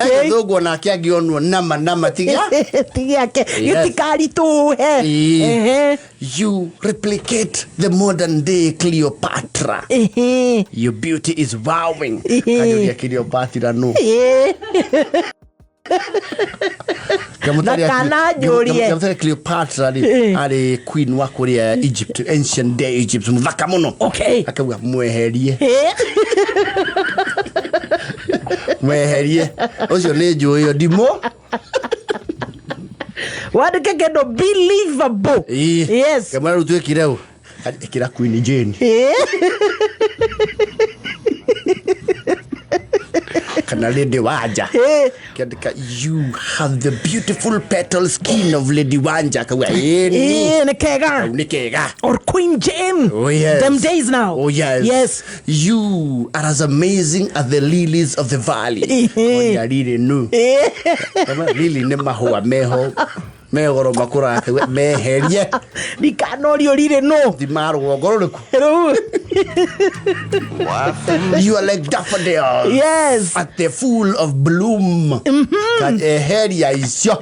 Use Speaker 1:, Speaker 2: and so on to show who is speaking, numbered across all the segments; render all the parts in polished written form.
Speaker 1: Gĩthũngũ onake angĩonwo nama nama tiga
Speaker 2: Ti gĩake.
Speaker 1: Yes.
Speaker 2: Gĩtikaritũhe.
Speaker 1: Ĩĩ.
Speaker 2: Ehe.
Speaker 1: You replicate the modern day Cleopatra.
Speaker 2: Ehe.
Speaker 1: Your beauty is wowing.
Speaker 2: Ĩĩ.
Speaker 1: Kanjũria Cleopatra nũ.
Speaker 2: Ĩĩ. Na kana anjũrie.
Speaker 1: Ngamũtarĩ Cleopatra rĩ
Speaker 2: Ĩĩ.
Speaker 1: arĩ queen wa kũrĩa Egypt, ancient day Egypt, mũthaka mũno.
Speaker 2: Okay.
Speaker 1: Akauga mweherie,
Speaker 2: Ĩĩ.
Speaker 1: mweherie. Ũcio nĩ njũĩ ĩyo ndimũ.
Speaker 2: Wandĩke kĩndũ believable.
Speaker 1: Ĩĩ.
Speaker 2: Yes.
Speaker 1: Ngamwĩra rĩu twĩkire ũ. Ĩkĩra Queen Jane.
Speaker 2: Ĩĩ.
Speaker 1: Kana Lady Wanja.
Speaker 2: Ĩĩ.
Speaker 1: Kĩandĩka you have the beautiful petal skin of Lady Wanja. Akauga ĩĩ nĩ.
Speaker 2: Ĩĩ, nĩ kega.
Speaker 1: Kau nĩ kega.
Speaker 2: Or Queen Jane.
Speaker 1: Oh, yes.
Speaker 2: Them days now.
Speaker 1: Oh yes.
Speaker 2: Yes.
Speaker 1: You are as amazing as the lilies of the valley.
Speaker 2: Ĩhĩ.
Speaker 1: Oria riri nu.
Speaker 2: Ĩĩ.
Speaker 1: Kama lili nĩ mahũa meho megoro makũraga akauga meherie
Speaker 2: Ndikanorio riri nũ.
Speaker 1: thima rũgongo rũrĩkũ.
Speaker 2: Rĩu.
Speaker 1: You are like daffodils.
Speaker 2: Yes.
Speaker 1: At the full of bloom. Ka eheria icio.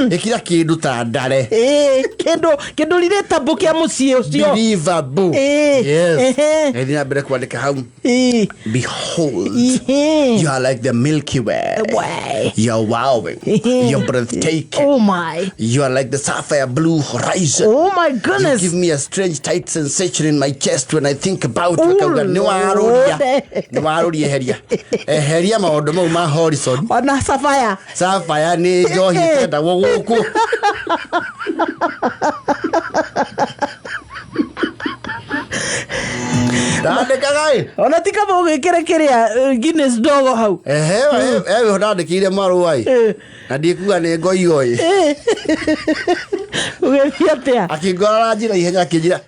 Speaker 1: Ĩkĩra kĩndũ ta ndare.
Speaker 2: Ĩĩ, kĩndũ kĩndũ relatable kĩa mũciĩ ũcio.
Speaker 1: Believable.
Speaker 2: Ĩĩ.
Speaker 1: Yes.
Speaker 2: Ehe.
Speaker 1: Ĩthiĩ na mbere kwandĩka hau.
Speaker 2: Ĩĩ.
Speaker 1: Behold.
Speaker 2: Ĩhĩ.
Speaker 1: You are like the Milky Way.
Speaker 2: Way.
Speaker 1: You're wowing. You're breathtaking.
Speaker 2: Oh my.
Speaker 1: You are like the sapphire blue horizon.
Speaker 2: Oh my
Speaker 1: You
Speaker 2: goodness.
Speaker 1: give me a strange tight sensation in my chest when I think about you.
Speaker 2: Oh,
Speaker 1: Akauga, nĩ warũria.
Speaker 2: Lord.
Speaker 1: Nĩ warũria eheria. Eheria maũndũ mau ma horizon.
Speaker 2: Ona sapphire.
Speaker 1: Sapphire nĩ njohi ĩtendagwo gũkũ. Ndandĩkaga ĩ.
Speaker 2: Ona ti kaba ũgĩkĩre kĩrĩa Guinness ndogo hau.
Speaker 1: Ehe, ewe ndandĩkĩire marũa ĩ.
Speaker 2: Eh.
Speaker 1: Na ndikuga nĩ ngoigo ĩ.
Speaker 2: Ĩĩ. Ũgĩthiĩ atĩa?
Speaker 1: Akĩngora na njĩra ihenya akĩnjĩra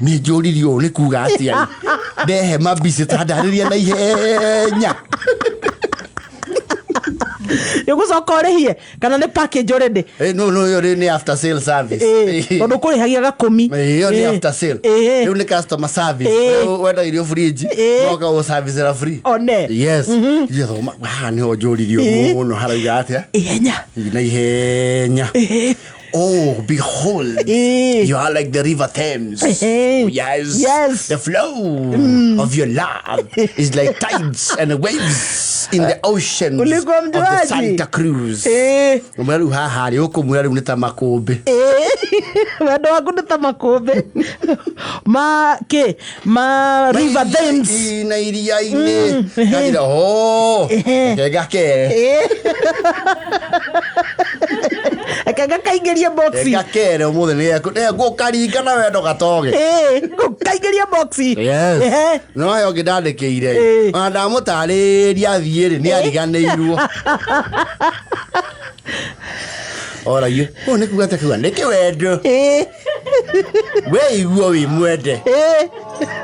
Speaker 1: nĩ njũririe ũũ nĩ kuga atĩa ĩ. Ndehe mabicĩ ta ndarĩria na ihenya.
Speaker 2: Nĩ ũgũcoka ũrĩhie kana nĩ package already?
Speaker 1: Eh, no no ĩyo nĩ after sale service.
Speaker 2: Ĩĩ, tondũ kũrĩhagia gakũmi.
Speaker 1: Eh, ĩyo nĩ
Speaker 2: Ĩĩ.
Speaker 1: after sale.
Speaker 2: Ĩĩ.
Speaker 1: Rĩu nĩ customer service.
Speaker 2: Ĩĩ.
Speaker 1: Rĩu wenda irio fridge,
Speaker 2: Ĩĩ.
Speaker 1: moka ũ service ra free.
Speaker 2: One.
Speaker 1: Yes. Ithuĩ thoma haha nĩho njũririo
Speaker 2: Ĩĩ.
Speaker 1: mũno harauga atĩa?
Speaker 2: Ihenya.
Speaker 1: Na ihenya.
Speaker 2: Ĩĩ.
Speaker 1: Oh, behold,
Speaker 2: Ĩĩ.
Speaker 1: you are like the river Thames.
Speaker 2: Ĩhĩ.
Speaker 1: Yes.
Speaker 2: Yes.
Speaker 1: The flow of your love is like tides and waves in the oceans
Speaker 2: Ulikuwa
Speaker 1: of the
Speaker 2: mjuaji.
Speaker 1: Santa Cruz.
Speaker 2: Ĩĩ.
Speaker 1: Ũmwe rĩu haha rĩ ũkũmwĩra rĩu nĩ ta makũmbĩ.
Speaker 2: Ĩĩ. Wendo waku nĩ ta makũmbĩ ma kĩ ma river Thames.
Speaker 1: Ĩ, na iria-inĩ.
Speaker 2: Ĩhĩ.
Speaker 1: Kanjĩra, oh,
Speaker 2: Ĩhĩ.
Speaker 1: reke ngakere.
Speaker 2: Ĩĩ. Reke ngakaingĩrie boxi.
Speaker 1: Ngakere ũmũthĩ nĩ ngũkaringa na wendo gatoge.
Speaker 2: Ĩĩ, ngũkaingĩria boxi.
Speaker 1: Yes.
Speaker 2: Ehe.
Speaker 1: No he ũngĩ ndandĩkĩire.
Speaker 2: Ĩĩ.
Speaker 1: Ona ndamũtarĩria athiĩ rĩ nĩ ariganĩirwo. Oragio, ũũ nĩ kuga atĩa kuga nĩ kĩwendo.
Speaker 2: Ĩĩ.
Speaker 1: We iguo wĩ mwende.
Speaker 2: Ĩĩ.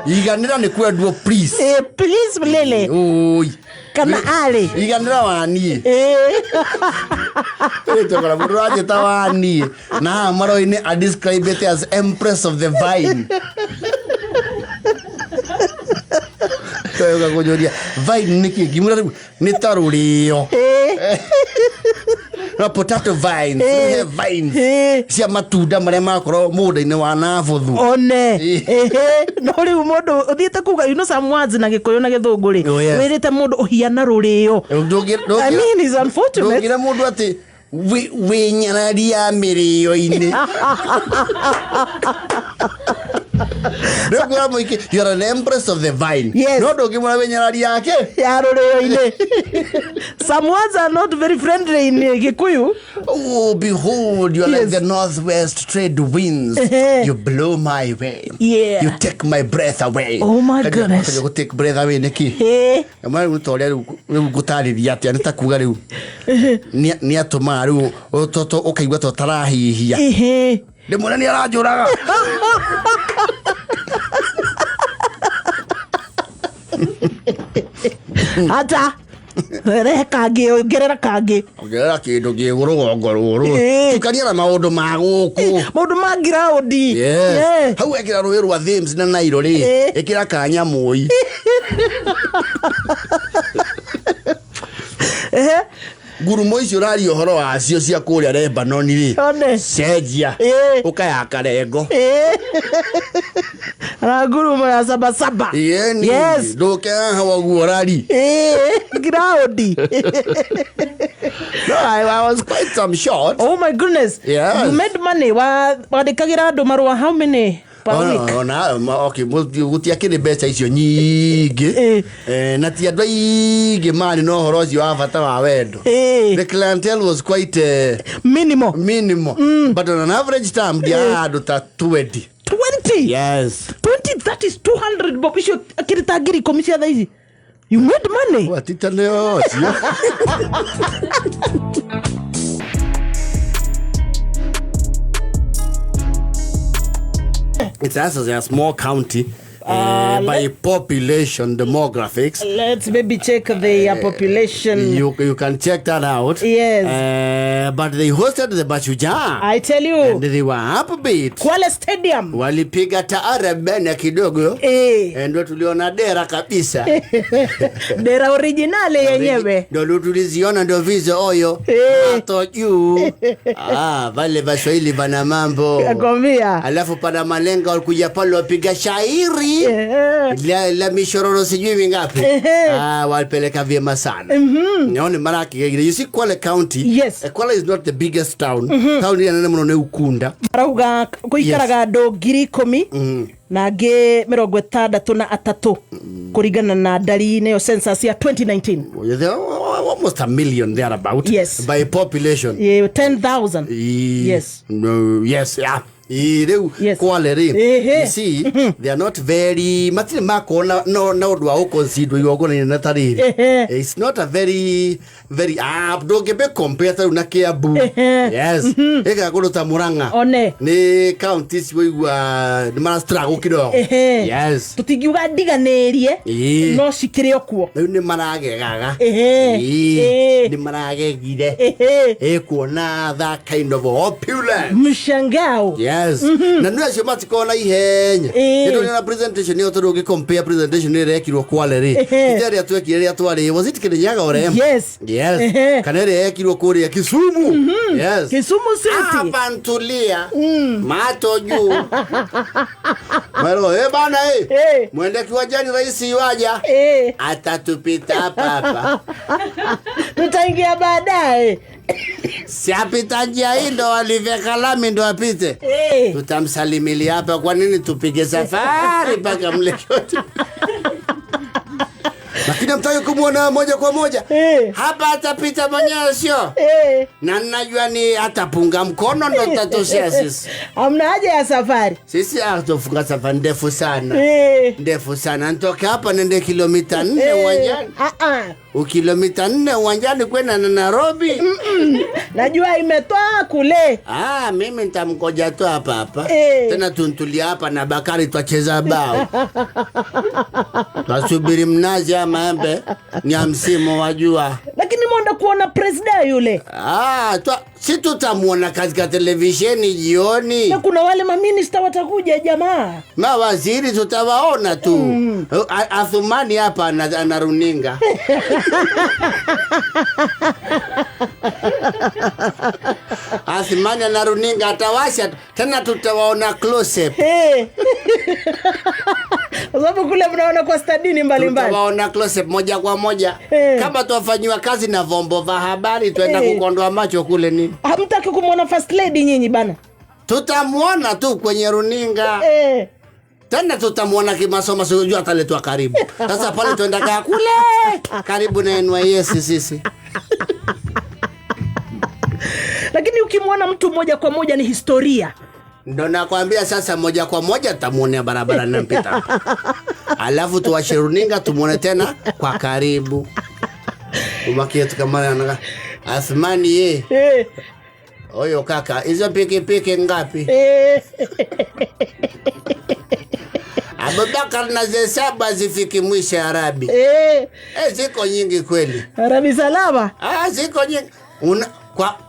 Speaker 1: Iganĩra nĩ kwendwo please.
Speaker 2: Ĩĩ, please Lily.
Speaker 1: Ũi.
Speaker 2: Kana arĩ.
Speaker 1: Iganĩra waniĩ.
Speaker 2: Ĩĩ.
Speaker 1: Tũkora mũndũ ũranjĩta waniĩ. Na haha marũa-inĩ a describe it as empress of the vine. Koyoga kũnjũria vine nĩ kĩ? Ngĩmwĩra rĩu nĩ ta rũrĩo.
Speaker 2: Ĩĩ.
Speaker 1: Na potato vines,
Speaker 2: Ĩĩ.
Speaker 1: he vines
Speaker 2: Ĩĩ.
Speaker 1: cia matunda marĩa makorwo mũgũnda-inĩ wa Nabothu.
Speaker 2: One.
Speaker 1: Ĩĩ.
Speaker 2: Ĩhĩ. No rĩu mũndũ ũthiĩte kuga you know some words na gĩkũyũ na gĩthũngũ rĩ.
Speaker 1: Oh, yes.
Speaker 2: Wĩrĩte mũndũ ũhiana rũrĩo. I mean, it's unfortunate.
Speaker 1: Ndũngĩra mũndũ atĩ wĩ nyarari ya mĩrĩo-inĩ. Ndũkwĩra mũingĩ, you are an empress of the vine.
Speaker 2: Yes.
Speaker 1: No ndũngĩmwĩra wĩ nyarari yake.
Speaker 2: Ya rũrĩo-inĩ. Some words are not very friendly in Gĩkũyũ.
Speaker 1: Oh, behold, you are like
Speaker 2: Yes.
Speaker 1: the northwest trade winds.
Speaker 2: Ehe.
Speaker 1: You blow my way.
Speaker 2: Yeah.
Speaker 1: You take my breath away.
Speaker 2: Oh my goodness.
Speaker 1: Kaja take breath away nĩkĩ?
Speaker 2: Ĩĩ.
Speaker 1: Mwana rĩu ta ũrĩa rĩu ngũtarĩria atĩa nĩ ta kuga rĩu nĩ atũmaga rĩu ũkaigua ta ũtarahihia.
Speaker 2: Ĩhĩ.
Speaker 1: Ndĩmwĩre nĩ aranjũraga.
Speaker 2: Ata. Rehe kangĩ, ongerera kangĩ.
Speaker 1: Ongerera kĩndũ kĩ rũgongo rũrũ.
Speaker 2: Ĩĩ.
Speaker 1: Tukania na maũndũ ma gũkũ.
Speaker 2: Maũndũ ma ngiraũndi.
Speaker 1: Yes.
Speaker 2: Yeah.
Speaker 1: Hau ekĩra rũĩ rwa Thames na Nile rĩ,
Speaker 2: Ĩĩ.
Speaker 1: ĩkĩra kanyamũi.
Speaker 2: Ehe.
Speaker 1: Ngurumo icio ũraria ũhoro wacio cia kũrĩa Lebanon rĩ,
Speaker 2: One.
Speaker 1: cenjia
Speaker 2: Ĩĩ.
Speaker 1: ũkaya karengo.
Speaker 2: Ĩĩ. Na ngurumo ya sabasaba.
Speaker 1: Yeni,
Speaker 2: Yes.
Speaker 1: ndũke haha waguo ũrari.
Speaker 2: Ĩĩ, ground.
Speaker 1: No, I was quite some short.
Speaker 2: Oh my goodness.
Speaker 1: Yes.
Speaker 2: You made money. Wa wandĩkagĩra andũ marũa how many per week?
Speaker 1: Ona, okay, gũtiakĩrĩ mbeca icio nyingĩ.
Speaker 2: Ĩĩ.
Speaker 1: Eh, na ti andũ aingĩ marĩ na ũhoro ũcio wa bata wa wendo.
Speaker 2: Ĩĩ.
Speaker 1: The clientele was quite
Speaker 2: Minimal.
Speaker 1: minimal, but on an average term ndiaga andũ ta 20.
Speaker 2: 20.
Speaker 1: Yes.
Speaker 2: 20, that is 200 bob. Icio akĩrĩ ta 10,000 cia thaa ici. You made money.
Speaker 1: Watita nĩ ũcio. It's us as a small county by population demographics.
Speaker 2: Let's maybe check the population.
Speaker 1: You can check that out.
Speaker 2: Yes.
Speaker 1: But they hosted the Mashujaa.
Speaker 2: I tell you.
Speaker 1: And they were upbeat.
Speaker 2: Kwale Stadium.
Speaker 1: Walipiga taarab kidogo.
Speaker 2: Eh.
Speaker 1: Ndio tuliona dera kabisa.
Speaker 2: Dera originale yenyewe.
Speaker 1: Ndio tuliziona ndio vizo oyo.
Speaker 2: Eh.
Speaker 1: Mato juu. Ah, vale Waswahili bana mambo.
Speaker 2: Nakwambia.
Speaker 1: Alafu pana malenga walikuja pale wapiga shairi
Speaker 2: Eh.
Speaker 1: la mishororo sijui mingapi.
Speaker 2: Ehe.
Speaker 1: Ah, walipeleka vyema sana. Naone maraki you see Kwale County.
Speaker 2: Yes.
Speaker 1: Kwale is not the biggest town. Town ĩrĩa nene mũno nĩ Ukunda.
Speaker 2: Marauga gũikaraga andũ 10,000 na angĩ 63 kũringana na ndari nĩyo census ya 2019.
Speaker 1: There are almost a million thereabout.
Speaker 2: Yes.
Speaker 1: By population.
Speaker 2: Yeah, 10,000. Yes.
Speaker 1: No, yes, yeah. Rĩu
Speaker 2: Yes.
Speaker 1: Kwale rĩ,
Speaker 2: Ehe.
Speaker 1: you see, they are not very matirĩ makona no na ũndũ wa gũconsider igongona inene ta rĩrĩ.
Speaker 2: Ehe.
Speaker 1: It's not a very very ndũngĩmbe compare ta rĩu na Kiambu.
Speaker 2: Ehe.
Speaker 1: Yes. Ĩka kũndũ ta Murang'a.
Speaker 2: One.
Speaker 1: Nĩ county waigua nĩ mara struggle kidogo.
Speaker 2: Ehe.
Speaker 1: Yes.
Speaker 2: Tũtingiuga ndiganĩrie
Speaker 1: Ĩĩ.
Speaker 2: no cikĩrĩ o kuo.
Speaker 1: Rĩu nĩ maragegaga.
Speaker 2: Ehe.
Speaker 1: Ĩĩ.
Speaker 2: Ĩĩ.
Speaker 1: Nĩ maragegire.
Speaker 2: Ehe.
Speaker 1: Ĩ kuona that kind of opulence.
Speaker 2: Mshangao.
Speaker 1: Yes. Na nä acio matikorwo na ihenya.
Speaker 2: Ĩĩ.
Speaker 1: Nä ndå na presentation ä yo tondå å ngä compare presentation ä rä rekirwo Kwale rä.
Speaker 2: Ehe.
Speaker 1: Ite ä rä a twekire rä a twarä was it Kirinyaga or Embu?
Speaker 2: Yes.
Speaker 1: Yes.
Speaker 2: Ehe.
Speaker 1: Kana ä rä a yekirwo kå rä a Kisumu. Yes.
Speaker 2: Kisumu City.
Speaker 1: Hapa ntulia. Mato juu. Mwero, eh bana eh.
Speaker 2: Eh.
Speaker 1: Mwende kiwanjani rais yuaja.
Speaker 2: Eh.
Speaker 1: Atatupita hapa hapa.
Speaker 2: Tutaingia baadaye.
Speaker 1: Si apita njia hii ndo waliveka lami ndo apite.
Speaker 2: Eh.
Speaker 1: Tutamsalimilia hapa. Kwa nini tupige safari mpaka mle kote? Lakini hamtaki kumwona moja kwa moja.
Speaker 2: Eh.
Speaker 1: Hapa atapita mwenyewe sio?
Speaker 2: Eh.
Speaker 1: Na najua ni atapunga mkono ndo tatoshea sisi.
Speaker 2: Hamna haja ya safari.
Speaker 1: Sisi hatufunga safari ndefu sana.
Speaker 2: Eh.
Speaker 1: Ndefu sana. Nitoke hapa nende kilomita 4
Speaker 2: Eh.
Speaker 1: uwanjani.
Speaker 2: Ah, ah.
Speaker 1: Ukilomita 4 uwanjani kwenda na Nairobi.
Speaker 2: Najua imetoa kule.
Speaker 1: Ah, mimi nitamgoja tu hapa hapa.
Speaker 2: Eh.
Speaker 1: Tena tuntulia hapa na Bakari twacheza bao. Twasubiri mnazi ama maembe ni ya msimu wa jua.
Speaker 2: Lakini mwenda kuona presida yule.
Speaker 1: Ah, si tutamuona katika televisheni jioni.
Speaker 2: Na kuna wale maminista watakuja jamaa.
Speaker 1: Mawaziri tutawaona tu. Athumani hapa ana runinga. Athumani ana runinga atawasha tena tutawaona close up.
Speaker 2: Hey. Kwa sababu kule mnaona kwa stadini mbalimbali.
Speaker 1: Tutawaona close up moja kwa moja.
Speaker 2: Hey.
Speaker 1: Kama tuwafanyiwa kazi na vyombo vya habari tuenda
Speaker 2: Hey.
Speaker 1: kukondoa macho kule nini.
Speaker 2: Hamtaki kumwona first lady nyinyi bana.
Speaker 1: Tutamuona tu kwenye runinga.
Speaker 2: Eh.
Speaker 1: Tena tutamuona kimasomo, sijui ataletwa karibu. Sasa pale tuenda kaa kule karibu na NYS sisi.
Speaker 2: Lakini ukimwona mtu moja kwa moja ni historia.
Speaker 1: Ndo nakwambia sasa moja kwa moja tutamuonea barabara na mpita. Alafu tuwashe runinga tumuone tena kwa karibu. Ubakie tu kama anaka Athmani ye.
Speaker 2: Eh.
Speaker 1: Oyo kaka, hizo pikipiki ngapi?
Speaker 2: Eh.
Speaker 1: Abubakar na Zesaba zifiki mwisho Arabi.
Speaker 2: Eh.
Speaker 1: Ziko nyingi kweli.
Speaker 2: Arabi salama.
Speaker 1: Ah, ziko nyingi.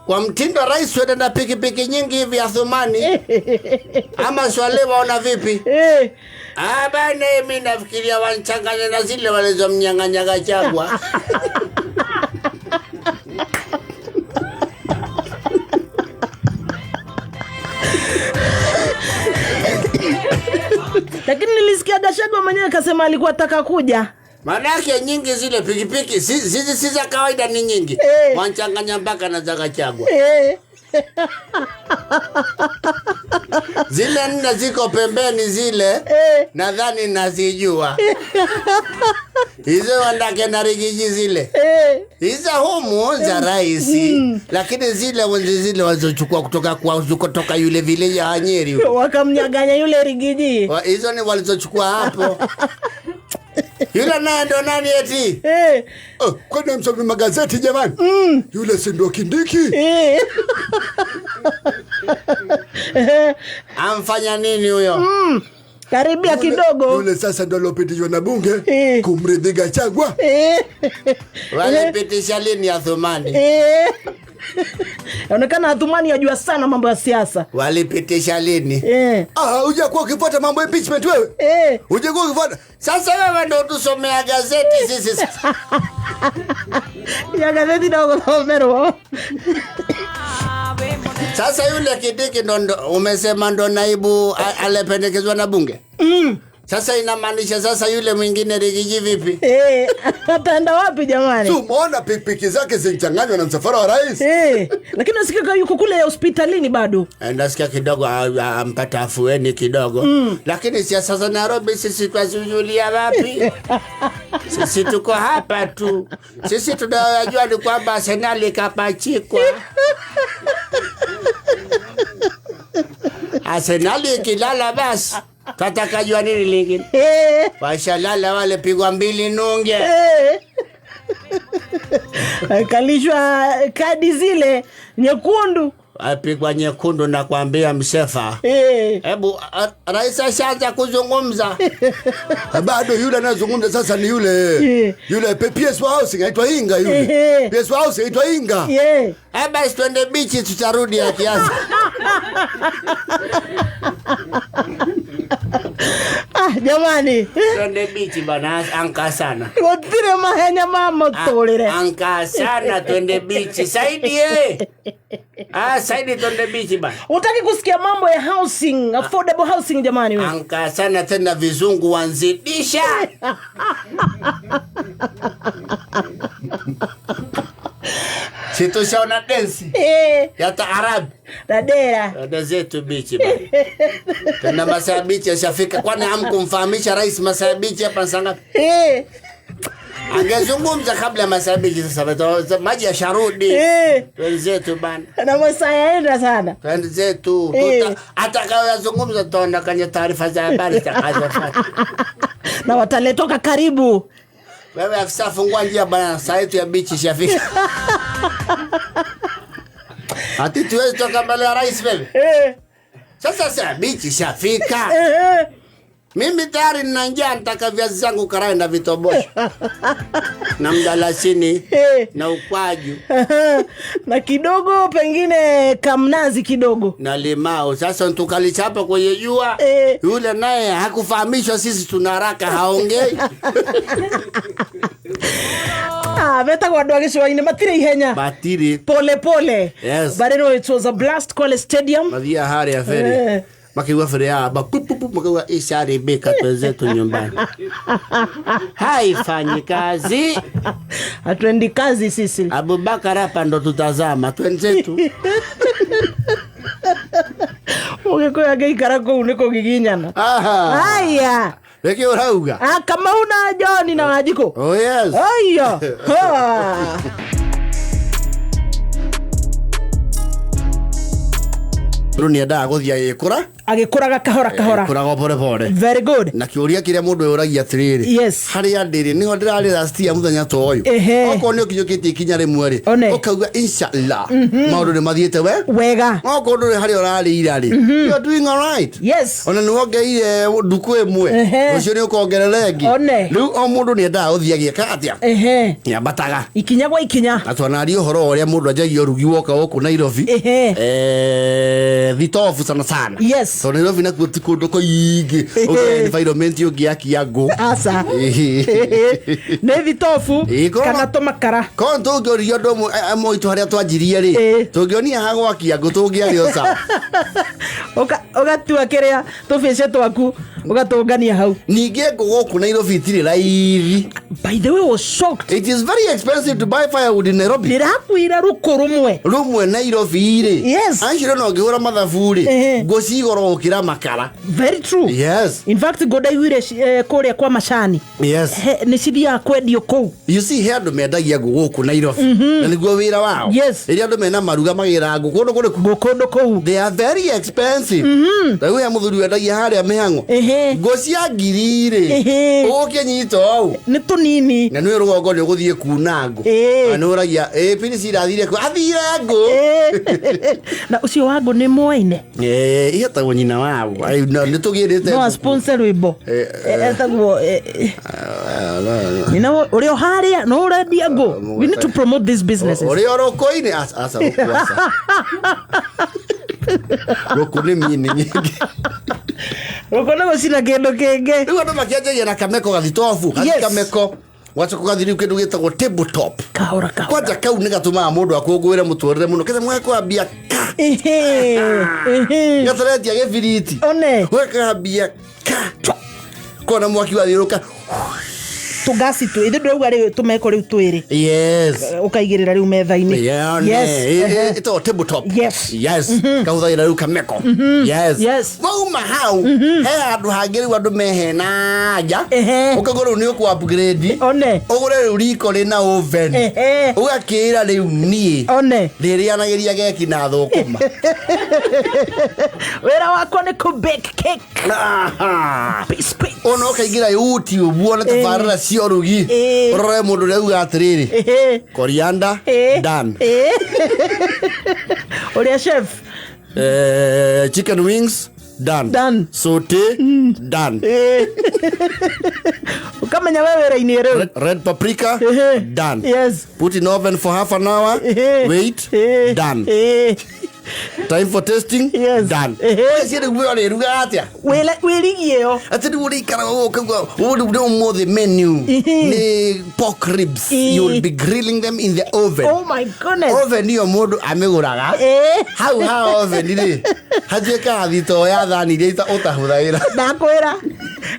Speaker 1: Kwa mtindo rais wewe na pikipiki nyingi hivi Athumani. Ama swale waona vipi?
Speaker 2: Eh.
Speaker 1: Ah, bana mimi nafikiria wanchanganya na zile walizomnyang'anya Gachagua.
Speaker 2: Lakini nilisikia Gachagua mwenyewe kasema alikuwa ataka kuja.
Speaker 1: Manake nyingi zile pikipiki zizi si za kawaida ni nyingi. Wanchanganya mpaka na za Gachagua. Zile nne ziko pembeni zile. Nadhani nazijua. Hizo wandake na Riggy G zile. Hizo humu za rais. Lakini zile wenzi zile walizochukua kutoka kwa kutoka yule vile ya Nyeri.
Speaker 2: Wakamnyaganya yule Riggy G.
Speaker 1: Hizo ni walizochukua hapo. Yule naye ndo nani eti?
Speaker 3: Oh, kwani msomi magazeti jamani? Yule si ndo Kindiki?
Speaker 1: Amfanya nini huyo?
Speaker 2: Karibia kidogo.
Speaker 3: Yule sasa ndo alopitishwa na bunge kumrithi Gachagua.
Speaker 1: Walipitisha lini Athumani?
Speaker 2: Inaonekana Athumani yajua sana mambo ya siasa.
Speaker 1: Walipitisha lini?
Speaker 3: Ah, hujakuwa ukifuata mambo ya impeachment wewe? Hujakuwa ukifuata?
Speaker 1: Sasa wewe ndo tusomea gazeti sisi.
Speaker 2: Ya gazeti na kusomerwa.
Speaker 1: Sasa yule Kindiki ndo umesema ndo naibu alipendekezwa na bunge? Sasa inamaanisha sasa yule mwingine Riggy G vipi?
Speaker 2: Ataenda wapi jamani?
Speaker 3: Si umeona pikipiki zake zilichanganywa na msafara wa rais?
Speaker 2: Lakini nasikia kama yuko kule hospitalini bado.
Speaker 1: Nasikia kidogo ampata afueni kidogo. Lakini siasa za Nairobi sisi twazijulia wapi? Sisi tuko hapa tu. Sisi tunayojua ni kwamba Arsenal ikapachikwa. Arsenal ikilala basi tatakajua nini lingine? Washalala wale pigwa 2-0.
Speaker 2: Kalishwa kadi zile nyekundu.
Speaker 1: Apigwa nyekundu na kuambia msefa. Hebu rais ashaanza kuzungumza.
Speaker 3: Bado yule anazungumza sasa ni yule. Yule PS wa housing aitwa Inga yule. PS wa housing aitwa Inga.
Speaker 1: Basi twende bichi tutarudi akianza.
Speaker 2: Jamani.
Speaker 1: Twende bichi bana, anka sana.
Speaker 2: Gotire mahenya mama tolere.
Speaker 1: Anka sana twende bichi. Saidi Saidi twende bichi bana.
Speaker 2: Utaki kusikia mambo ya housing, affordable housing jamani wewe.
Speaker 1: Anka sana tena vizungu wanzidisha. Situshaona densi. Ya taarab.
Speaker 2: Dadera.
Speaker 1: Dada zetu bichi bana. Tena masaa bichi yashafika. Kwani hamkumfahamisha rais masaa bichi hapa saa ngapi? Angezungumza kabla ya masaa bichi sasa, maji yasharudi. Wenzetu bana.
Speaker 2: Na masaa yaenda sana.
Speaker 1: Wenzetu. Atakayozungumza tutaona kwenye taarifa za habari zitakazofuata.
Speaker 2: Na wataletoka karibu.
Speaker 1: Wewe afisa fungua njia bana, saa yetu ya bichi ishafika. Ati tuwezi toka mbele ya rais wewe. Sasa saa bichi ishafika. Mimi tayari nina njaa, nitaka viazi zangu karai na vitobosha. Na mdalasini, na ukwaju.
Speaker 2: Na kidogo pengine kamnazi kidogo.
Speaker 1: Na limao. Sasa tukalichapa kwenye jua. Yule naye hakufahamishwa sisi tuna haraka haongei.
Speaker 2: Beta kwa andũ a gĩcũa-inĩ matirĩ ihenya.
Speaker 1: Matirĩ.
Speaker 2: Pole pole.
Speaker 1: Yes.
Speaker 2: But anyway, it was a blast Kwale Stadium.
Speaker 1: Mathia harĩa ferry. Makiuga ferry ya ba pu, pu, pu, makiuga isharibika twenzetu nyumbani. Haifanyi kazi.
Speaker 2: Hatuendi kazi sisi.
Speaker 1: Abubakar hapa ndo tutazama twenzetu.
Speaker 2: Ũgĩkũyũ angĩikara kũu nĩ kũgiginyana. Haya.
Speaker 1: Reke ũrauga.
Speaker 2: Kamau na John na Wanjikũ.
Speaker 1: Oh yes.
Speaker 2: Haya. Ha.
Speaker 1: Rĩu nĩendaga gũthiĩ agĩkũra.
Speaker 2: Agĩkũraga kahora kahora.
Speaker 1: Agĩkũraga pore pore.
Speaker 2: Very good.
Speaker 1: Na kĩũria kĩrĩa mũndũ oyũragia atĩrĩrĩ.
Speaker 2: Yes.
Speaker 1: Harĩa ndĩrĩ nĩho ndĩrarĩ last year mũthenya ta ũyũ. Okorwo nĩ ũkinyũkĩtie ikinya rĩmwe rĩ, ũkauga inshallah. Maũndũ nĩ mathiĩte we?
Speaker 2: Wega.
Speaker 1: Okorwo ndũrĩ harĩa ũrarĩ ira rĩ, you are doing all right.
Speaker 2: Yes.
Speaker 1: Ona nĩ wongereire ndukũ ĩmwe. Rũciũ nĩ ũkongerera ĩngĩ. Rĩu o mũndũ nĩ endaga gũthiĩ agĩka atĩa? Nĩambataga.
Speaker 2: Ikinya gwa ikinya.
Speaker 1: Na twanaria ũhoro wa ũrĩa mũndũ anjagia ũrugi woka gũkũ Nairobi. Thitobu sana sana.
Speaker 2: Yes. Yes.
Speaker 1: Tondũ Nairobi nakuo ti kũndũ kũingĩ ũngĩ environment ũngĩakia ngũ.
Speaker 2: Aca, nĩ thitobu
Speaker 1: Ĩĩ,
Speaker 2: kana tũmakara.
Speaker 1: Korwo tũngĩũrio ũndũ ũmwe witũ harĩa twanjirie rĩ, tũngĩonia ha gwakia ngũ tũngĩarĩ o sawa.
Speaker 2: Ũgatua kĩrĩa tũbĩce twaku ũgatũngania hau.
Speaker 1: Ningĩ ngũ gũkũ Nairobi itirĩ raithi.
Speaker 2: By the way, was shocked.
Speaker 1: It is very expensive to buy firewood in Nairobi.
Speaker 2: Ndĩrakuire rũkũ rũmwe.
Speaker 1: Rũmwe Nairobi rĩ, acio no ngĩhũra mathabu rĩ, ngũ ci goro gũkĩra makara.
Speaker 2: Very true. In fact, ngũ ndaiguire kũrĩa kwa macani, nĩ cithiaga kwendio kũu.
Speaker 1: You see, he andũ mendagia ngũ gũkũ Nairobi na nĩguo wĩra wao. Rĩrĩa andũ mena maruga magĩraga ngũ kũndũ kũrĩkũ?
Speaker 2: Ngũ kũndũ kũu.
Speaker 1: They are very expensive. Rĩu he mũthuri wendagia harĩa mĩhang'o ngũ cia ngiri rĩ, ũgũkĩnyita ũũ.
Speaker 2: Nĩ tũnini.
Speaker 1: Na nĩ rũgongo nĩ ũgũthiĩ kuna ngũ. Na nĩ ũragia ĩ pini cirathire kũ, athire ngũ.
Speaker 2: Na ũcio wa ngũ nĩ mwaine.
Speaker 1: Ihetagwo nyina wao. Ai, nĩ tũgĩrĩte.
Speaker 2: No sponsor rwĩmbo. Etagwo nyina ũrĩa ũharĩa no ũrendia ngũ. We need to promote these businesses.
Speaker 1: Ũrĩa ũrũkũ-inĩ, aca aca, rũkũ aca, rũkũ nĩ mini nyingĩ.
Speaker 2: Rũkũ nĩ gũcina kĩndũ kĩngĩ.
Speaker 1: Rĩu andũ makĩanjagia na kameko gathitobu, kameko wacoka ũgathiĩ rĩu kĩndũ gĩtagwo table top.
Speaker 2: Kahora kahora.
Speaker 1: Kwanja kau nĩ gatũmaga mũndũ akũngũĩre mũtũrĩre mũno kĩthe mwekũambia ka gataretia gĩbiriti.
Speaker 2: One.
Speaker 1: Ũgakambia ka kona mwaki wathiũrũka.
Speaker 2: Tũgasi tu ithuĩ ndĩrauga rĩu tũmeko rĩu twĩrĩ. Ũkaigĩrĩra rĩu metha-inĩ.
Speaker 1: Yeah, ne. Ĩtagwo table top. Yes. Kahũthagĩra rĩu kameko. Yes. Wauma hau he handũ hangĩ rĩu andũ mehena nja, ũkauga rĩu nĩ ũkũ upgrade.
Speaker 2: One.
Speaker 1: Ũgũre rĩu riko rĩna oven. Ũgakĩra rĩu niĩ
Speaker 2: One.
Speaker 1: rĩrĩanagĩria geki na thũkũma.
Speaker 2: Wĩra wakwa nĩ kũ bake cake. Biscuits.
Speaker 1: Ona ũkaingĩra YouTube wone tabarĩra cia ũrugi, ũrore mũndũ ũrĩa uga atĩrĩrĩ, coriander, done.
Speaker 2: Ũrĩa chef.
Speaker 1: Chicken wings, done.
Speaker 2: Done.
Speaker 1: Saute, done.
Speaker 2: Ũkamenya we wĩra-inĩ rĩu.
Speaker 1: Red paprika, done. Put in oven for half an hour. Wait, done. Time for tasting, done. Ũcio rĩu we ũrĩruga atĩa?
Speaker 2: Wĩrigie ĩyo.
Speaker 1: Atĩ rĩu ũrĩikara ũũ ũkauga, ũũ rĩu nĩ ũmũthĩ menu nĩ pork ribs. You'll be grilling them in the oven.
Speaker 2: Oh my goodness.
Speaker 1: Oven ĩyo mũndũ amĩgũraga. Hau ha oven rĩ, hatuĩkaga thitoo ya thani iria ũtahũthagĩra.
Speaker 2: Ndakwĩra.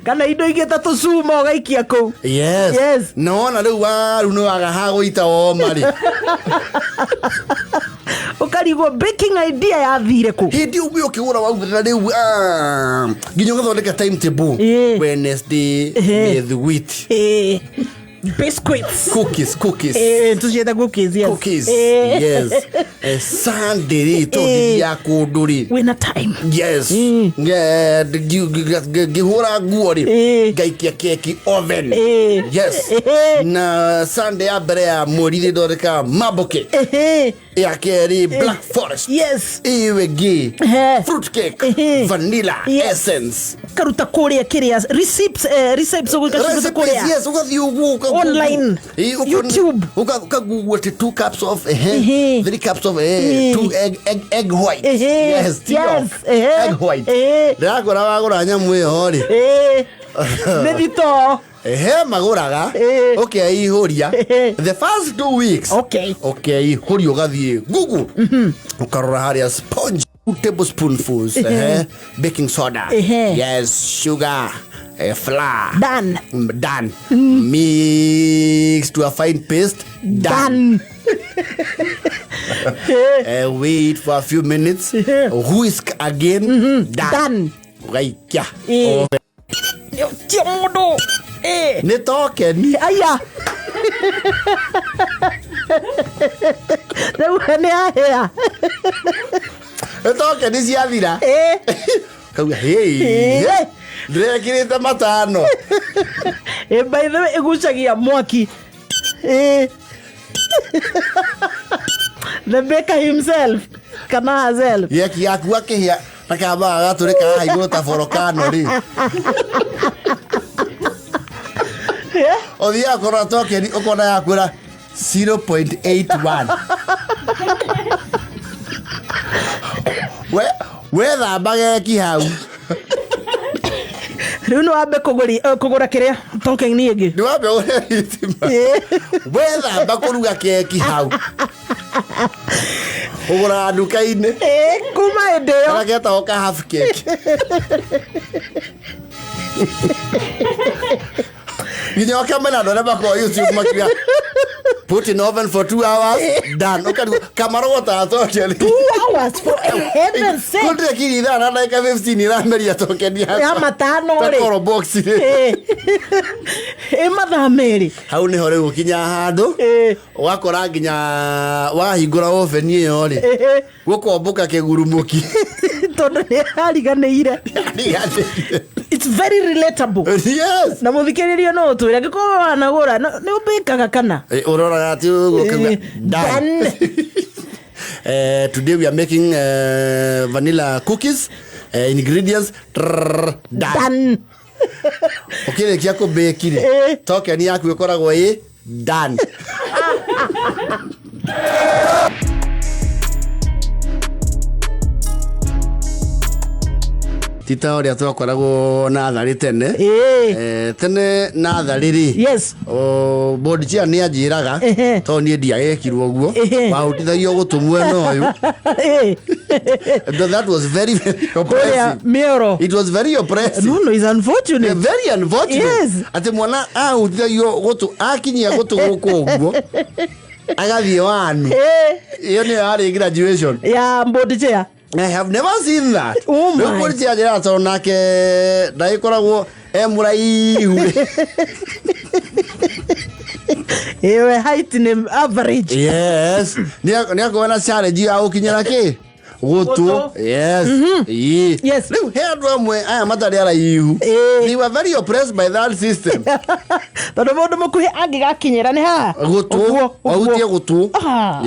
Speaker 2: Kana indo ingĩ ta tũcuma ũgaikia kũu.
Speaker 1: Yes. Na wona rĩu waru nĩ waga ha gũita woma rĩ.
Speaker 2: Ũkarigwo baking idea yathire kũ?
Speaker 1: Hĩndĩ ĩyo ũkĩgũra waugaga rĩu, nginya ũgathondeka timetable. Wednesday, mĩthugwiti.
Speaker 2: Biscuits.
Speaker 1: Cookies, cookies.
Speaker 2: Tũciĩta cookies, yes.
Speaker 1: Cookies. Yes. Sunday rĩ, tondũ ndithiaga kũndũ rĩ.
Speaker 2: Wĩna time.
Speaker 1: Yes. Ngĩhũra nguo rĩ, ngaikia keki oven. Yes. Na Sunday ya mbere ya mweri rĩ, thondekaga marble cake. Ya kerĩ, black forest. Ĩyo ĩngĩ, fruit cake, vanilla essence.
Speaker 2: Karuta kũrĩa kĩrĩa recipes, recipes ũgũkaciruta
Speaker 1: Recipes,
Speaker 2: kũrĩa.
Speaker 1: yes, ũgathiĩ ũguo,
Speaker 2: Online. YouTube.
Speaker 1: Ũkagugu atĩ 2 cups of, 3 cups of, 2 egg white. Yes, tea
Speaker 2: Yes,
Speaker 1: of egg white. Ndĩrakwĩra wagũra nyamũ ĩyo rĩ.
Speaker 2: Nĩ thitoo.
Speaker 1: Magũraga. Ũkeihũria. The first 2 weeks. Ũkeihũria ũgathiĩ Google. Ũkarora harĩa sponge. 2 tablespoonfuls, baking soda. Yes, sugar, flour.
Speaker 2: Done.
Speaker 1: Done. Mix to a fine paste. Done.
Speaker 2: Done.
Speaker 1: Wait for a few minutes. Whisk again. Done.
Speaker 2: Done.
Speaker 1: Ũgaikia.
Speaker 2: Tia mũndũ.
Speaker 1: Nĩ tokeni.
Speaker 2: Aya. Rĩu nĩ ahĩa.
Speaker 1: Nĩ tokeni ciathira. Kauga, hey. Ndĩrekĩrĩte matano.
Speaker 2: By the way, ĩgucagia mwaki. The baker himself kana herself.
Speaker 1: Gĩaki gaku gakĩhĩa na kambaga gatũrĩka haha igũrũ ta volcano rĩ. Ũthiaga kũrora tokeni ũkona yakwĩra 0.81. We, Wethamba geki hau.
Speaker 2: Rĩu nĩ wambe kũgũra kĩrĩa token ĩngĩ.
Speaker 1: Nĩ wambe ũgũre thitima. Wethamba kũruga keki hau. Ũgũraga nduka-inĩ.
Speaker 2: Kuma hĩndĩ ĩyo.
Speaker 1: Karĩa getagwo ka half cake. Nginya ũkamena andũ arĩa makoragwo YouTube makiuga put in oven for 2 hours, done. Ũkarigwo kamarogotaga token.
Speaker 2: 2 hours, for heaven's sake.
Speaker 1: Kũndire kiri ithaa na ndagĩka 15 irameria token
Speaker 2: ya matano rĩ.
Speaker 1: Takoro box rĩ.
Speaker 2: Ĩ mathaa 2.
Speaker 1: Hau nĩho rĩu ũkinyaga handũ ũgakora nginya wahingũra oven ĩyo rĩ, gũkombũka kĩgurumũki.
Speaker 2: Tondũ nĩ ariganĩire. It's very relatable. Na mũthikĩrĩrio no ũtwĩre angĩkorwo wanagũra nĩ ũbĩkaga kana.
Speaker 1: Ũroraga atĩ ũguo ũkauga,
Speaker 2: Eh,
Speaker 1: "Done."
Speaker 2: Done.
Speaker 1: Today we are making vanilla cookies. Ingredients trrr, done.
Speaker 2: Done.
Speaker 1: Ũkĩrĩkia kũbake rĩ, token yaku ĩkoragwo ĩ done. Ti ta ũrĩa twakoragwo natharĩ tene. Tene natharĩ rĩ, board chair nĩ anjĩraga, tondũ niĩ ndiagekirwo ũguo, wahutithagio gũtũ mwena ũyũ. That was very, very
Speaker 2: Kũrĩa
Speaker 1: oppressive.
Speaker 2: mĩoro.
Speaker 1: It was very oppressive.
Speaker 2: No, it's unfortunate.
Speaker 1: Very unfortunate. Atĩ mwana ahutithagio gũtũ, akinyia gũtũ gũkũ ũguo agathiĩ wanu. Ĩyo nĩyo yarĩ graduation
Speaker 2: ya board chair.
Speaker 1: I have never seen that.
Speaker 2: Oh my.
Speaker 1: Rĩu board chair njĩraga tondũ nake ndagĩkoragwo e mũraihu.
Speaker 2: Ĩwe height nĩ average.
Speaker 1: Yes, nĩ akorwo na challenge ya gũkinyĩra kĩ gũtũ.
Speaker 2: Gũtũ.
Speaker 1: Yes. Ĩĩ. Rĩu he andũ amwe aya matarĩ araihu, they were very oppressed by that system.
Speaker 2: Tondũ mũndũ mũkuhĩ angĩgakinyĩra nĩ haha.
Speaker 1: Gũtũ.
Speaker 2: Ũguo, ũguo.
Speaker 1: Wahutie gũtũ.
Speaker 2: Ah.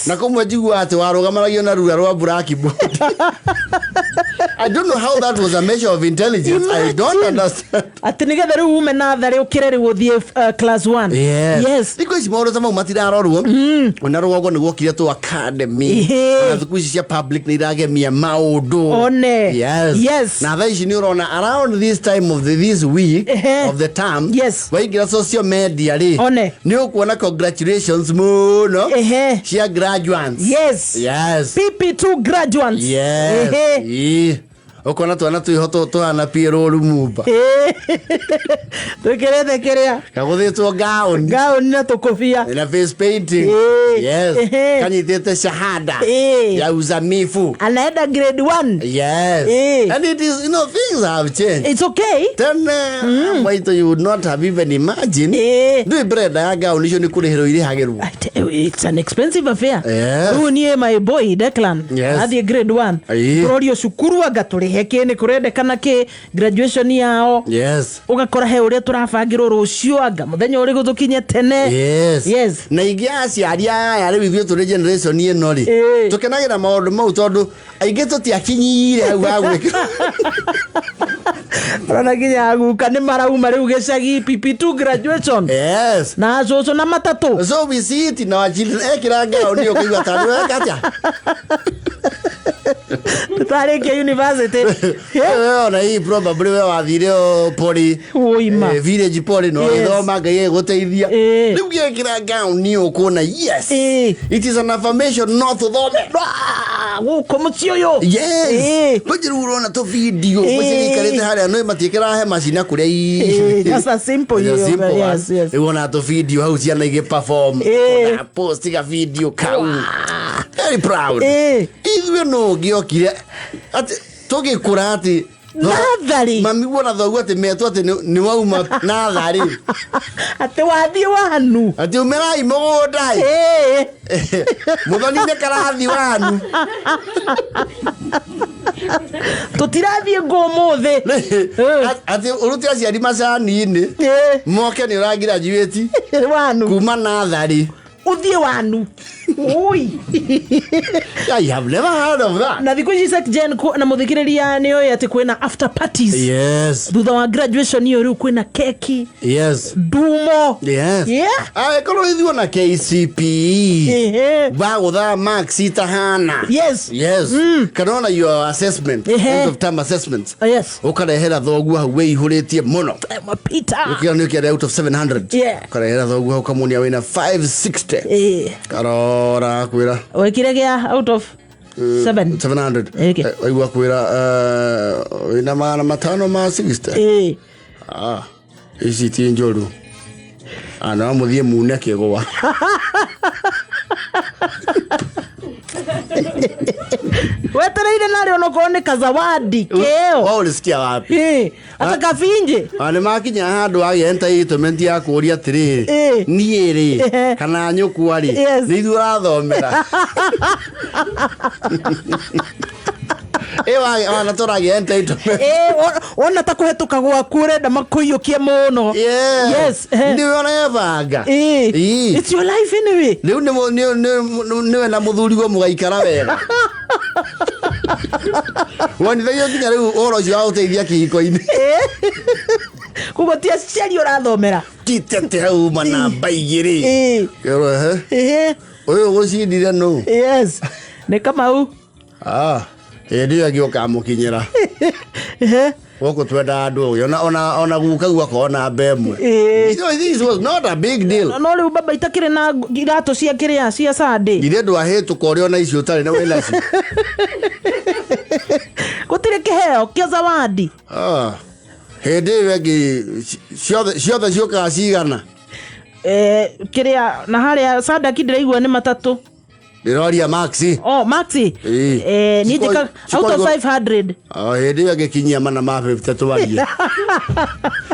Speaker 1: Na kũmwe njiguaga atĩ warũgamanagio na rura rwa blackboard. I don't know how that was a measure of intelligence. I don't
Speaker 2: Imagine.
Speaker 1: understand.
Speaker 2: Atĩ nĩgetha rĩu ume natharĩ ũkĩre rĩu ũthiĩ class 1.
Speaker 1: Thikũ ici maũndũ ta mau matirarorwo. Ona rũgongo nĩ guokire tũ academy. Ona thukuru ici cia public nĩ iragemia maũndũ.
Speaker 2: One.
Speaker 1: Na thaa ici nĩ ũrona around this time of this week of the term, waingĩra social media rĩ,
Speaker 2: One.
Speaker 1: nĩ ũkuona congratulations mũno cia graduates.
Speaker 2: PP2 graduates.
Speaker 1: Ĩĩ. Ũkona twana twĩho tũhana Pierre Lumumba.
Speaker 2: Twĩkĩrĩte kĩrĩa
Speaker 1: kagũthĩtwo gaoni.
Speaker 2: Gaoni na tũkũbia.
Speaker 1: Na face painting. Kanyitĩte shahada ya uzamifu.
Speaker 2: Anaenda grade 1.
Speaker 1: And it is, things have changed.
Speaker 2: It's okay.
Speaker 1: Tene mwaitũ, you would not have even imagined. Ndũĩ brenda ya gaoni icio nĩ kũrĩhĩrwo irĩhagĩrwo.
Speaker 2: It's an expensive affair. Rĩu niĩ my boy Declan athiĩ grade 1, tũrorio cukuru anga tũrĩhe kĩ nĩ kũrendekana kĩ graduation yao. Ũgakora he ũrĩa tũrabangĩrwo rũciũ anga mũthenya ũrĩkũ tũkinye tene.
Speaker 1: Na ingĩ aciari aya rĩu ithuĩ tũrĩ generation ĩno rĩ, tũkenagĩra maũndũ mau tondũ aingĩ tũtiakinyire hau ha gwĩkĩra.
Speaker 2: Ũrona nginya aguka nĩ marauma rĩu gĩcagi PP2 graduation. Na cũcũ na matatũ.
Speaker 1: So we see it in our children, ekĩra ngaũni ũkaigua tarĩ weka atĩa.
Speaker 2: Tũtarĩkia university.
Speaker 1: Wewe ona hii probably we wathire o pori.
Speaker 2: Ũima.
Speaker 1: Village pori no gĩthoma Ngai agũteithia. Rĩu gĩekĩra ngaũni ũkuona, yes, it is an affirmation no tũthome.
Speaker 2: Gũkũ mũciĩ ũyũ.
Speaker 1: Kwanjĩ rĩu ũrona tũ video mũciĩ gĩikarĩte harĩa no matiĩkĩraga hema cina kũrĩa.
Speaker 2: Just a simple
Speaker 1: Just a simple one. Rĩu ona tũ video hau ciana igĩ perform. Ona post ga video kau, very proud. Ithuĩ no ũngĩokire atĩ tũgĩkũra atĩ
Speaker 2: Natharĩ.
Speaker 1: Mami wona thoguo atĩ metwo atĩ nĩ wauma natharĩ.
Speaker 2: Atĩ wathiĩ wanu.
Speaker 1: Atĩ umĩrai mũgũnda ĩ. Mũthoni nĩ karathi wanu.
Speaker 2: Tũtirathiĩ ngũ ũmũthĩ.
Speaker 1: Atĩ ũrute aciari macani-inĩ moke nĩ ũra graduate
Speaker 2: wanu
Speaker 1: kuma natharĩ.
Speaker 2: Ũthiĩ wanu. Ui.
Speaker 1: I have never heard of that.
Speaker 2: Na thikũ ici secgen na mũthikĩrĩria nĩ oĩ atĩ kwĩna after parties.
Speaker 1: Yes.
Speaker 2: Thutha wa graduation iyo rĩu kwĩna keki.
Speaker 1: Yes.
Speaker 2: Ndumo.
Speaker 1: Yes.
Speaker 2: Yeah.
Speaker 1: Angĩkorwo ithuĩ na KCPE bagũthaa marks itahana.
Speaker 2: Yes.
Speaker 1: Yes. Kana ona your assessment, end of term assessments.
Speaker 2: Oh, yes.
Speaker 1: Ũkarehera thoguo hau wĩihũrĩtie mũno.
Speaker 2: Mapita.
Speaker 1: Ũkĩona nĩ ũkĩenda out of 700. Ũkarehera thoguo hau ũkamuonia wĩna 560. Karora kwĩra.
Speaker 2: Wekire gĩa out of 7.
Speaker 1: 700.
Speaker 2: Okay.
Speaker 1: Waigua kwĩra wĩna 500 ma 60. Ah, ici ti njũru. Ah, no mũthiĩ mune kĩgwa.
Speaker 2: Wetereire narĩ onokorwo nĩ kazawadi kĩo.
Speaker 1: Wao ulisikia wapi?
Speaker 2: Ata kabinje.
Speaker 1: Nĩ makinya handũ agĩa entitlement ya kũũria atĩrĩrĩ, niĩ rĩ kana nyũkwa rĩ, nĩ ithuĩ ũrathomera. Wana tũragĩa entitlement.
Speaker 2: Wona ta kũhetũka gwaku ũrenda makũiyũkie mũno.
Speaker 1: Yes.
Speaker 2: Yes.
Speaker 1: Nĩwe ũrebanga.
Speaker 2: It's your life anyway.
Speaker 1: Rĩu nĩwe na mũthuriguo mũgaikara wega. Wonithagio nginya rĩu ũhoro ũcio wa gũteithia kĩhiko-inĩ.
Speaker 2: Koguo ti aciari ũrathomera.
Speaker 1: Titete hau uma namba igĩrĩ. Kĩrwo, ehe. Ũyũ ũgũcindire nũ?
Speaker 2: Yes. Nĩ Kamau.
Speaker 1: Ah, hĩndĩ ĩyo ĩngĩ ũkamũkinyĩra. Gũkũ twendaga andũ ũgĩ. Ona guka guo akorwo namba ĩmwe. This was not a big deal.
Speaker 2: No rĩu baba itakĩrĩ na iratũ cia kĩrĩa cia Sunday.
Speaker 1: Githĩ ndwahĩtũka ũrĩa ona icio ũtarĩ na wĩna cio.
Speaker 2: Gũtirĩ kĩheo kĩa zawadi.
Speaker 1: Ah. Hĩndĩ ĩyo ĩngĩ ciothe ciũkaga cigana.
Speaker 2: Kĩrĩa na harĩa Sadaki ndĩraigua nĩ matatũ.
Speaker 1: Ndĩroria Maxi.
Speaker 2: Oh, Maxi. Niĩ njĩkaga out of 500.
Speaker 1: Oh, hĩndĩ ĩyo ĩngĩkinyia mana ma 50 twarie.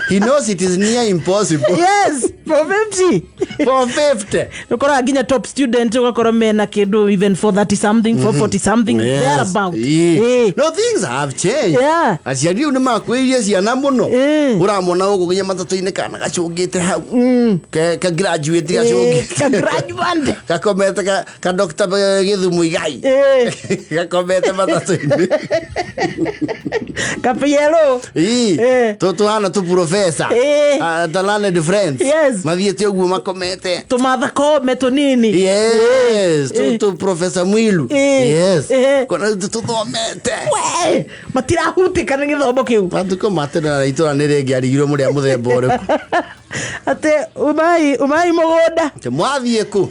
Speaker 1: He knows it is near impossible.
Speaker 2: Yes, for 50.
Speaker 1: For 50.
Speaker 2: Ũkoraga nginya top student ũgakorwo mena kĩndũ even for 30 something, for 40 something,
Speaker 1: Yes.
Speaker 2: thereabout.
Speaker 1: No, things have changed. Aciari rĩu nĩ makwĩrire ciana mũno. Ũramona gũkũ nginya matatũ-inĩ kana gacũngĩte hau. Ka graduate gacũngĩte.
Speaker 2: Ka graduate.
Speaker 1: Gakomete ka Dr. Githu Muigai. Gakomete matatũ-inĩ.
Speaker 2: Kapielo.
Speaker 1: Tũhana tũ professor. Ta learned friends.
Speaker 2: Yes.
Speaker 1: Mathiĩte ũguo makomete.
Speaker 2: Tũmatha kome tũnini.
Speaker 1: Yes. Tu professor Mwilu. Yes. Kona tũthomete.
Speaker 2: We, matirahutĩka nĩ gĩthomo kĩu.
Speaker 1: Matukũ ma tene na itũra nĩ rĩngĩarigirwo mũrĩ a mũthemba ũrĩkũ.
Speaker 2: Atĩ umai mũgũnda.
Speaker 1: Atĩ mwathiĩ kũ?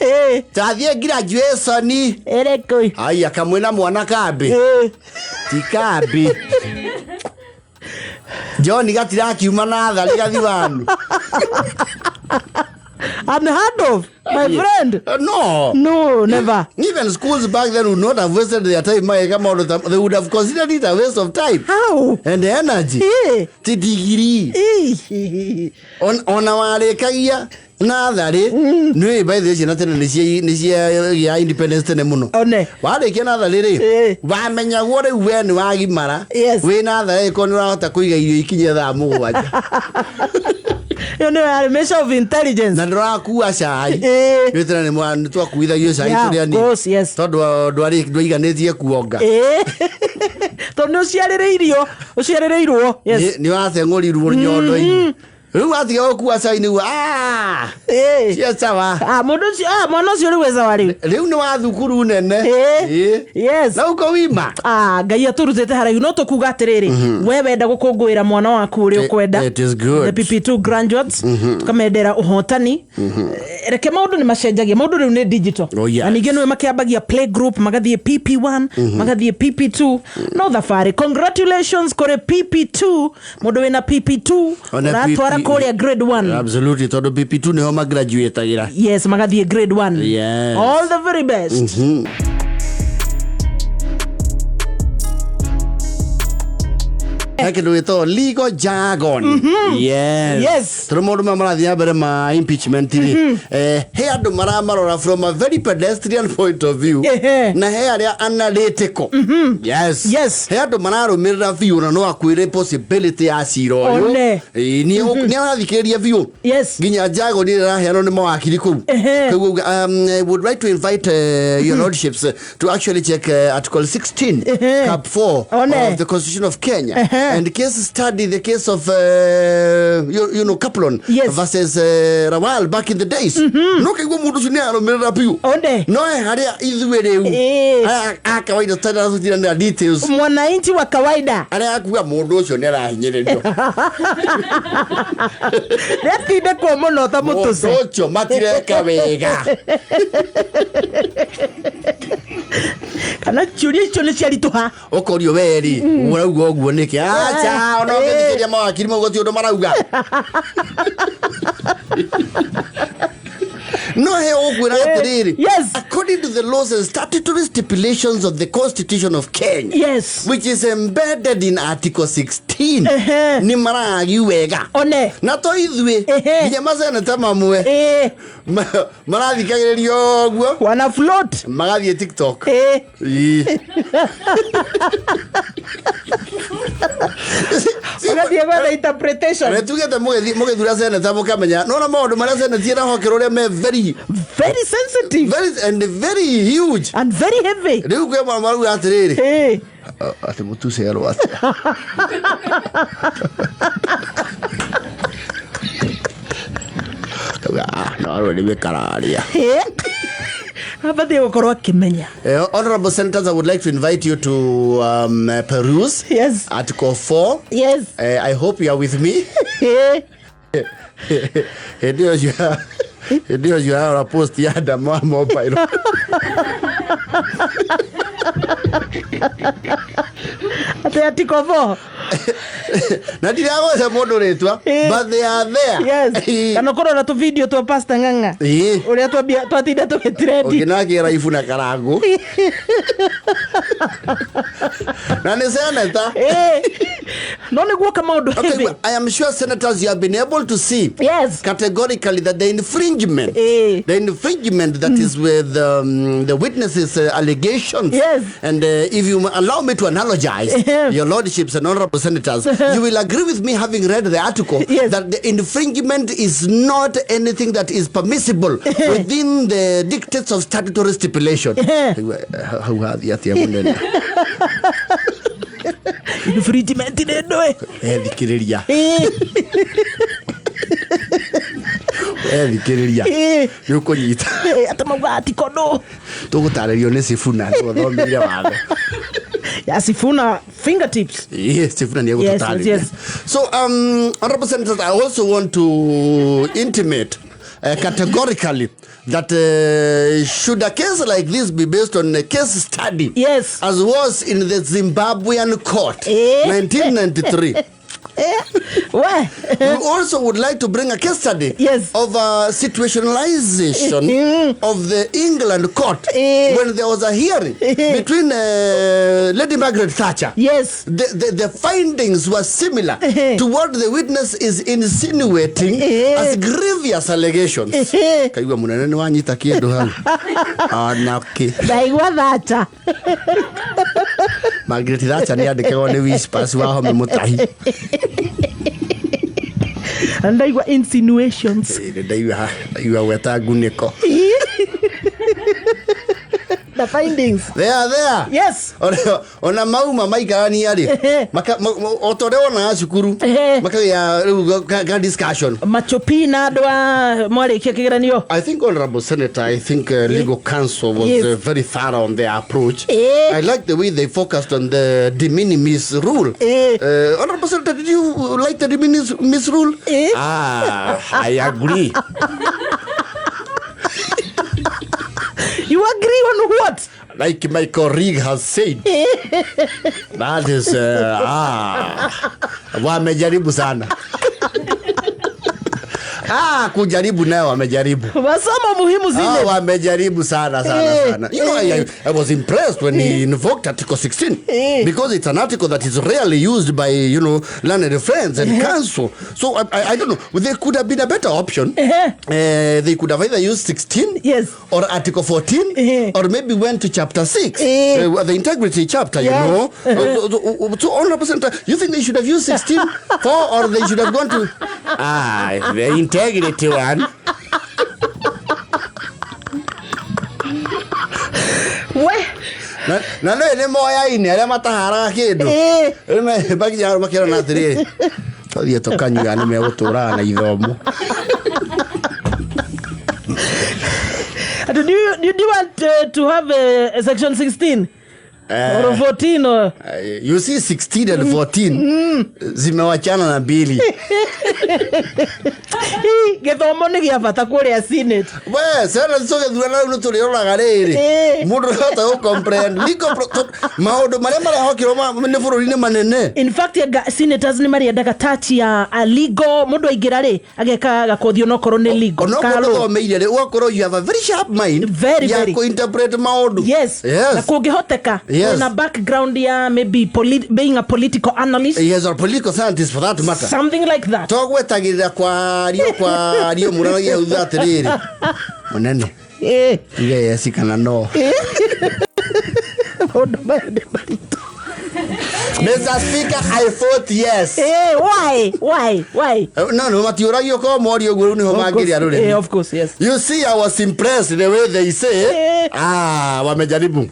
Speaker 1: Tathiĩ graduation.
Speaker 2: Ĩrĩkũ?
Speaker 1: Aya, kamwĩna mwana kambĩ. Ti kambĩ. John gatirakiuma natharĩ gathi wanu.
Speaker 2: Unheard of, my friend.
Speaker 1: No.
Speaker 2: No, never.
Speaker 1: Even schools back then would not have wasted their time. They would have considered it a waste of time.
Speaker 2: How?
Speaker 1: And energy. Ti degree. Ona warĩkagia natharĩ nĩ by the way ciana tene nĩ cia independence tene mũno.
Speaker 2: One.
Speaker 1: Warĩkia natharĩ rĩ, wamenyagwo rĩu we nĩ wagimara. Wĩ natharĩ ĩkorwo nĩ ũrahota kũiga irio ikinye thaa mũgwanja.
Speaker 2: Ĩyo nĩyo yarĩ measure of intelligence.
Speaker 1: Na ndũrakua cai. Nĩ tene nĩ twakuithagio cai tũrĩ anini. Tondũ ndwaiganĩtie kuonga.
Speaker 2: Tondũ nĩ ũciarĩrĩirio, ũciarĩrĩirwo. Yes.
Speaker 1: Nĩ wateng'ũrirwo nyondo-inĩ. Rĩu watiga gũkua cai nĩguo, cia sawa.
Speaker 2: Mũndũ ũcio, mwana ũcio rĩu e sawa rĩu.
Speaker 1: Rĩu nĩ wa thukuru nene.
Speaker 2: Yes.
Speaker 1: Na uko wima.
Speaker 2: Ngai atũrutĩte haraihu no tũkuga atĩrĩrĩ, we wenda gũkũngũĩra mwana waku ũrĩa ũkwenda.
Speaker 1: It is good.
Speaker 2: The PP2 graduates, tũkamendera ũhotani. Reke maũndũ nĩ macenjagia, maũndũ rĩu nĩ digital.
Speaker 1: Oh, yes.
Speaker 2: Na ningĩ nĩwe makĩambagia play group, magathiĩ PP1, magathiĩ PP2. No thabarĩ. Congratulations kũrĩ PP2, mũndũ wĩna PP2, ũratwara kũrĩa grade 1.
Speaker 1: Absolutely, tondũ PP2 nĩho magraduatagĩra.
Speaker 2: Yes, magathiĩ grade 1.
Speaker 1: Yes.
Speaker 2: All the very best.
Speaker 1: He kĩndũ gĩtagwo legal jargon. Yes.
Speaker 2: Yes.
Speaker 1: Tondũ maũndũ maya marathiĩ na mbere ma impeachment rĩ, he andũ maramarora from a very pedestrian point of view na he arĩa analytical. Yes.
Speaker 2: Yes.
Speaker 1: He andũ mararũmĩrĩra biũ na no akwĩre possibility ya cira ũyũ.
Speaker 2: One.
Speaker 1: Ĩĩ, nĩ arathikĩrĩria biũ.
Speaker 2: Yes.
Speaker 1: Nginya jargon ĩrĩa ĩraheanwo nĩ mawakiri kũu. Koguo I would like to invite your lordships to actually check article 16 cap 4
Speaker 2: One.
Speaker 1: of the Constitution of Kenya and case study the case of Kaplon
Speaker 2: Yes.
Speaker 1: versus Rawal back in the days. No kaigua mundu ucio ni arumirira biũ.
Speaker 2: One.
Speaker 1: No he haria ithuĩ rĩu aya a kawaida tũtarathutira details
Speaker 2: Mwananchi wa kawaida
Speaker 1: arĩa akuga mũndũ ũcio nĩ arahinyĩrĩrio.
Speaker 2: Nĩatindĩkwo mũno ta mũtũce.
Speaker 1: Mũndũ ũcio matireka wega.
Speaker 2: Kana ciũria icio nĩ ciaritũha.
Speaker 1: Ũkorio weri ũrauga ũguo nĩkĩ? Acha, ona ũngĩthikĩrĩria mawakiri mau gũtirĩ ũndũ marauga. No he ũkwĩra atĩrĩrĩ,
Speaker 2: Yes.
Speaker 1: according to the laws and statutory stipulations of the Constitution of Kenya,
Speaker 2: Yes.
Speaker 1: which is embedded in article 16, nĩ maragi wega.
Speaker 2: One.
Speaker 1: Na to ithuĩ nginya maseneta mamwe marathikagĩrĩria ũguo
Speaker 2: Wana float.
Speaker 1: Magathiĩ TikTok. Ĩĩ.
Speaker 2: Magathiĩ gwetha interpretation.
Speaker 1: Tugete mũgĩthura seneta mũkamenya nona maũndũ marĩa seneti ĩrahokerwo ũrĩa me very
Speaker 2: very sensitive,
Speaker 1: very and very huge
Speaker 2: and very heavy.
Speaker 1: Rĩu kwĩ mamwe marauga atĩrĩrĩ, atĩ mũtucerwo atĩa? Kauga, "Ah, no arũ nĩ mĩkararia."
Speaker 2: Abatiĩ gũkorwo akĩmenya.
Speaker 1: Honorable senators, I would like to invite you to peruse
Speaker 2: Yes.
Speaker 1: Article 4.
Speaker 2: Yes.
Speaker 1: I hope you are with me. Hĩndĩ ĩyo ciarora post ya Dama mobile.
Speaker 2: Atĩ article 4.
Speaker 1: Na ndiragweta mũndũ rĩtwa, but they are there.
Speaker 2: Yes. Kana ũkũrora tũ video twa Pastor Ng'ang'a. Ũrĩa twambia twatinda tũgĩtrendi.
Speaker 1: Ũngĩnakĩra ibu na karangu na nĩ senator.
Speaker 2: No nĩ guoka maũndũ
Speaker 1: Okay,
Speaker 2: heavy.
Speaker 1: well, I am sure, senators, you have been able to see
Speaker 2: Yes.
Speaker 1: categorically that the infringement that is with the witnesses' allegations.
Speaker 2: Yes.
Speaker 1: And if you allow me to analogize, your lordships and honorable senators, you will agree with me, having read the article,
Speaker 2: Yes.
Speaker 1: that the infringement is not anything that is permissible within the dictates of statutory stipulation. Hau hathiĩ atĩa mũnene?
Speaker 2: Infringement nĩ ndũĩ.
Speaker 1: Ethikĩrĩria. Ethikĩrĩria. Nĩ ũkũnyita.
Speaker 2: Atĩ mauga article ndũ.
Speaker 1: Tũgũtarĩrio nĩ Sifuna nĩwe wathomeire watho.
Speaker 2: Ya Sifuna fingertips.
Speaker 1: Yes, Sifuna nĩ egũtũtarĩria.
Speaker 2: Yes.
Speaker 1: So, honorable senators, I also want to intimate categorically that should a case like this be based on a case study,
Speaker 2: Yes.
Speaker 1: as was in the Zimbabwean court, 1993,
Speaker 2: We.
Speaker 1: we also would like to bring a case study
Speaker 2: Yes.
Speaker 1: of a situationalization of the England court when there was a hearing between Lady Margaret Thatcher.
Speaker 2: Yes.
Speaker 1: The findings were similar to what the witness is insinuating as grievous allegations. Kaigua munene nĩ wanyita kĩndũ hau onaki.
Speaker 2: Ndaigua thata.
Speaker 1: Margaret Thatcher nĩ andĩkagwo nĩ whispers wa Home Mutahi.
Speaker 2: Na ndaigua insinuations.
Speaker 1: Ĩ, ndaigua gweta ngunĩko.
Speaker 2: The findings.
Speaker 1: There, there.
Speaker 2: Yes.
Speaker 1: Ona mauma maikarania rĩ, o ta ũrĩa wonaga cukuru makagĩa rĩu ka discussion.
Speaker 2: Machopi na andũ a mwarĩkia kĩgeranio.
Speaker 1: I think, Honorable Senator, I think legal counsel was
Speaker 2: Yes.
Speaker 1: very thorough on their approach.
Speaker 2: Eh.
Speaker 1: I like the way they focused on the de minimis rule.
Speaker 2: Eh.
Speaker 1: Honorable Senator, did you like the de minimis rule?
Speaker 2: Eh.
Speaker 1: Ah, I agree.
Speaker 2: You agree on what?
Speaker 1: Like my colleague has said. That is, wamejaribu sana. Ah, kujaribu nayo wamejaribu.
Speaker 2: Masomo muhimu zile.
Speaker 1: Ah, wamejaribu sana sana sana. I was impressed when he invoked Article 16 because it's an article that is rarely used by learned friends and counsel. So I don't know. There could have been a better option. They could have either used 16 or Article 14 or maybe went to chapter 6, the integrity chapter, you know. So honorable senator, you think they should have used 16, 4 or they should have gone to the integrity one?
Speaker 2: We.
Speaker 1: Na no nĩ moyaine arĩa mataharaga kĩndũ. Rĩu makinya makĩrona atĩrĩrĩ, tũthiĩ tũkanyua nĩ megũtũraga na ithomo.
Speaker 2: Do you want to have a section 16 or 14 or
Speaker 1: You see 16 and 14 zimewachana na mbili.
Speaker 2: Gĩthomo nĩ gĩa bata kũrĩa Senate.
Speaker 1: We ciana tũgĩthurana rĩu nĩ tũrĩroraga rĩrĩ mũndũ ndahota gũ-comprehend legal maũndũ marĩa marehokirwo nĩ bũrũri-inĩ manene.
Speaker 2: In fact, anga senators nĩ marĩendaga touch ya a legal, mũndũ aingĩra rĩ ageka gakothi onokorwo nĩ legal
Speaker 1: onokorwo
Speaker 2: Ka law.
Speaker 1: ndũthomeire rĩ, ũgakorwo you have a very sharp mind
Speaker 2: Very,
Speaker 1: ya
Speaker 2: very.
Speaker 1: kũ-interpret maũndũ.
Speaker 2: Na kũngĩhoteka wĩna background ya maybe being a political analyst.
Speaker 1: Yes, or political scientist for that matter.
Speaker 2: Something like that.
Speaker 1: To gwetagĩrĩra kwario kwario mũranagia thutha atĩrĩrĩ, mũnene, uge yes kana no.
Speaker 2: Maũndũ maya nĩ maritũ.
Speaker 1: Mr. Speaker, I vote yes.
Speaker 2: Why? Why? Why?
Speaker 1: No, matiũragio korwo morio ũguo rĩu nĩho mangĩrĩa rũrĩmĩ.
Speaker 2: Of course, yes.
Speaker 1: You see, I was impressed the way they say, ah, wamejaribu.